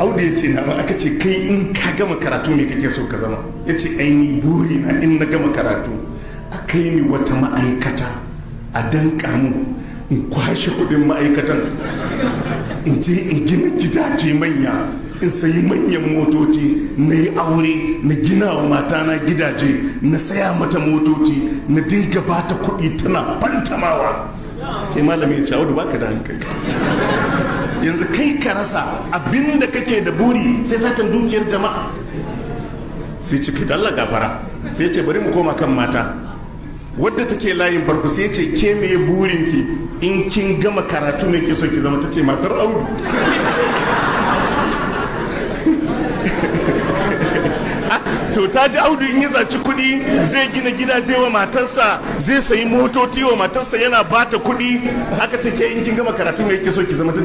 Audu ya ce na. Aka ce, kai, in ka gama karatu me kake so ka zama? Ya ce, aini buri na, in na gama karatu a kai ni wata ma'aikata, a danka mu, in kwashe kudin ma'aikatan, in je in gina gidaje manya, in sayi manyan motoci, na yi aure, na gina wa matana gidaje, na saya mata motoci, na dinga bata kuɗi tana fantamawa. Sai malami ya ce, Audu, baka da hankali. Yanzu kai ka rasa abinda kake da buri sai satan dukiyar jama'a. Sai ce, kai, Allah gafara. Sai ce, bari mu koma kan mata. Wadda take layin farko, sai ce, ke, me burinki? In kin gama karatu ne ke so ki zama? Ta ce, matar Audu. To ta ji Audu in ya saci kuɗi zai gina gidaje wa matarsa, zai sayi motoci wa matarsa, yana bata kuɗi. Aka ce, ke, in kin gama karatu me yake so ki zama? Ta ce